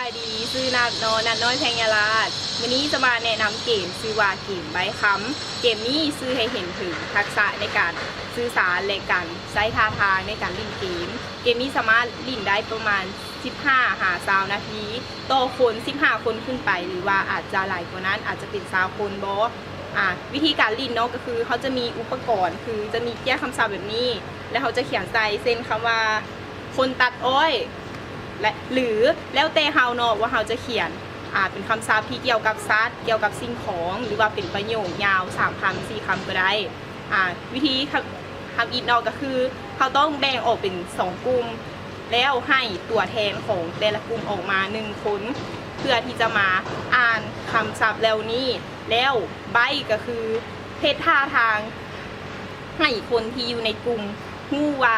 ສະບາຍດີ ຊື່ນັດເນາະ ນັດນ້ອຍແພງຍາລາດ. ມື້ນີ້ຈະມາແນະນຳເກມຊື່ວ່າເກມໃບ້ຄຳ. ເກມນີ້ສື່ໃຫ້ເຫັນເຖິງທັກສະໃນການສື່ສານ ແລະ ການໃຊ້ທ່າທາງໃນການຫຼິ້ນເກມ. ເກມນີ້ສາມາດຫຼິ້ນໄດ້ປະມານສິບຫ້າຫາຊາວນາທີ ຕໍ່ຄົນສິບຫ້າຄົນຂຶ້ນໄປ ຫຼືວ່າອາດຈະຫຼາຍກວ່ານັ້ນ ອາດຈະເປັນຊາວຄົນບໍ. ອາ ວິທີການຫຼິ້ນເນາະ ກໍຄືເຮົາຈະມີອຸປະກອນ ຄືຈະມີແກ້ວຄຳສັບແບບນີ້ ແລ້ວເຮົາຈະຂຽນໃສ່ ເຊັ່ນ ຄຳວ່າ ຄົນຕັດອ້ອຍ ແລະ ຫຼື ແລ້ວແຕ່ເຮົາເນາະ ວ່າເຮົາຈະຂຽນ ອາ ເປັນຄຳສັບທີ່ກ່ຽວກັບສັດ, ກ່ຽວກັບສິ່ງຂອງ ຫຼືວ່າເປັນປະໂຫຍກຍາວສາມຄຳ ສີ່ຄຳກໍໄດ້. ອາ ວິທີທຳ ທຳອິດເນາະ ກໍຄືເຮົາຕ້ອງແບ່ງອອກເປັນສອງກຸ່ມ ແລ້ວໃຫ້ຕົວແທນຂອງແຕ່ລະກຸ່ມອອກມາໜຶ່ງຄົນ ເພື່ອທີ່ຈະມາອ່ານຄຳສັບເຫຼົ່ານີ້ ແລ້ວໃບ້ກໍຄືເຮັດທ່າທາງໃຫ້ຄົນທີ່ຢູ່ໃນກຸ່ມຮູ້ວ່າ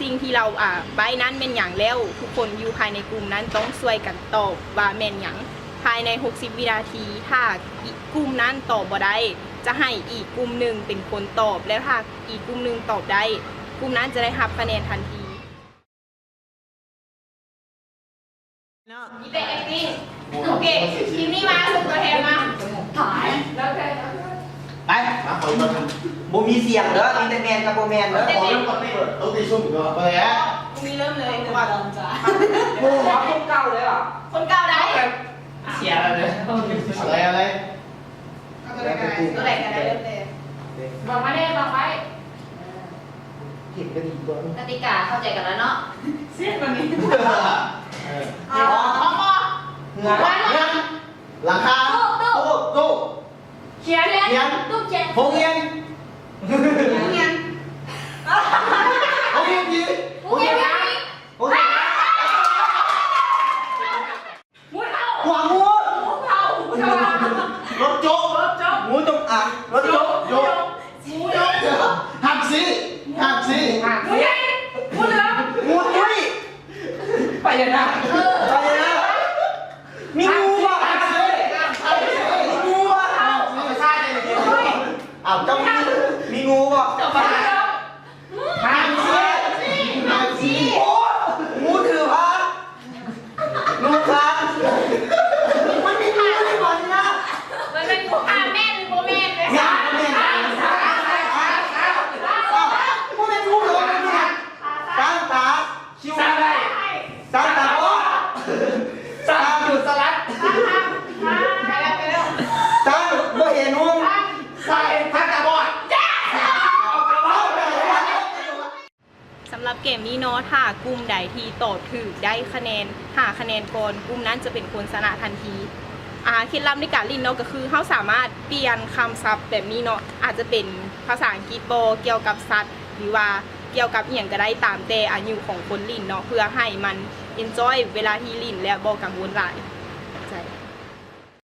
ສິ່ງທີ່ລາວ ອາ ໃບ້ນັ້ນແມ່ນຫຍັງ ແລ້ວທຸກຄົນຢູ່ພາຍໃນກຸ່ມນັ້ນຕ້ອງຊ່ວຍກັນຕອບວ່າແມ່ນຫຍັງ ພາຍໃນຫົກສິບວິນາທີ. ຖ້າອີກກຸ່ມນັ້ນຕອບບໍ່ໄດ້ ຈະໃຫ້ອີກກຸ່ມໜຶ່ງເປັນຄົນຕອບ ແລ້ວຖ້າອີກກຸ່ມໜຶ່ງຕອບໄດ້ ກຸ່ມນັ້ນຈະໄດ້ຮັບຄະແນນທັນທີ. ເນາະ ມີແຕ່ acting ໂອເຄ ທີມນີ້ມາ ສົ່ງຕົວແທນມາ. ຕາຍ ໄປ ມາ ຂໍອີກກ່ອນ ບໍ່ມີສຽງເດີ ມີແຕ່ແມ່ນກັບບໍ່ແມ່ນເດີ. ເອົາຕີຊຸ່ມກ່ອນ ເປີດແລ້ວ ມີເລີ່ມເລີຍ ໂອ້ ເອົາຄົນເກົ່າເລີຍຫວາ ຄົນເກົ່າໄດ້ ເສຍແລ້ວເດີ. ເອົາເລີຍ ເອົາເລີຍ ຕົວໃດກໍໄດ້ ຕົວໃດກໍໄດ້ ເລີ່ມເລີຍ. ບອກມາແດ່ ບອກໄວ້. ເຫັນກໍດີຕົວະ ກະຕິກາເຂົ້າໃຈກັນແລ້ວເນາະ ເສຍບາດນີ້. ເອີ ອໍ ເຮືອນ ເຮືອນ ຫຼັງຄາ ຕູ້ ຕູ້ ຕູ້ ຂຽນ ຂຽນ ຕູ້ຂຽນ ໂຮງຮຽນ ໂຮງຮຽນ ໂຮງຮຽນຜີ ໂຮງຮຽນຜີ ໂຮງຮຽນ ງູເຫົ່າ ຫົວງູ ງູເຫົ່າ ງູເຫົ່າ ລົດຈົກ ລົດຈົກ ງູຈົງອາງ ລົດຈົກ ຈົກ ງູຈົກ ຫາກສີ ຫາກສີ ຫາກສີ ງູໃຫຍ່ ງູເຫຼືອມ ງູຕຸ້ຍ ພະຍານາກ ເອີ ພະຍານາກ ມີງູບໍ່ ຫາກສີ ຫາກສີ ມີງູບໍ່ ຫາກສີ ອ້າວ ເຈົ້າມີ ມີງູບໍ່ ເຈົ້າ ຫາກສີ ຫາກສີ ໂອ້ ງູຖືພະ ງູຄານ ມັນມີງູໃນບ່ອນນີ້ນະ ມັນເປັນງູຄານ ແມ່ນຫຼືບໍ່ແມ່ນເລີຍ ແມ່ນ ບໍ່ແມ່ນ ບໍ່ແມ່ນງູເດີ ມັນມີ ຊ້າງຕາ ຄິວ ຊ້າງໄດ້ ຊ້າງຕາບອດ ຊ້າງຢູ່ສະຫຼັດ ຊ້າງບໍ່ເຫັນຫຸ່ງ ຊ້າງເຫັນ ຊ້າງຕາບອດ. ສຳລັບເກມນີ້ເນາະ ຖ້າກຸ່ມໃດທີ່ຕອບຖືກໄດ້ຄະແນນ ຫ້າຄະແນນກ່ອນ ກຸ່ມນັ້ນຈະເປັນຄົນຊະນະທັນທີ. ອາ ເຄັດລັບໃນການຫຼິ້ນເນາະ ກໍຄືເຮົາສາມາດປ່ຽນຄຳສັບແບບນີ້ເນາະ ອາດຈະເປັນພາສາອັງກິດບໍ ກ່ຽວກັບສັດ ຫຼືວ່າກ່ຽວກັບອີ່ຫຍັງກໍໄດ້ ຕາມແຕ່ອາຍຸຂອງຄົນຫຼິ້ນເນາະ ເພື່ອໃຫ້ມັນ enjoy ເວລາທີ່ຫຼິ້ນ ແລະ ບໍ່ກັງວົນຫຼາຍ. ຂອບໃຈ.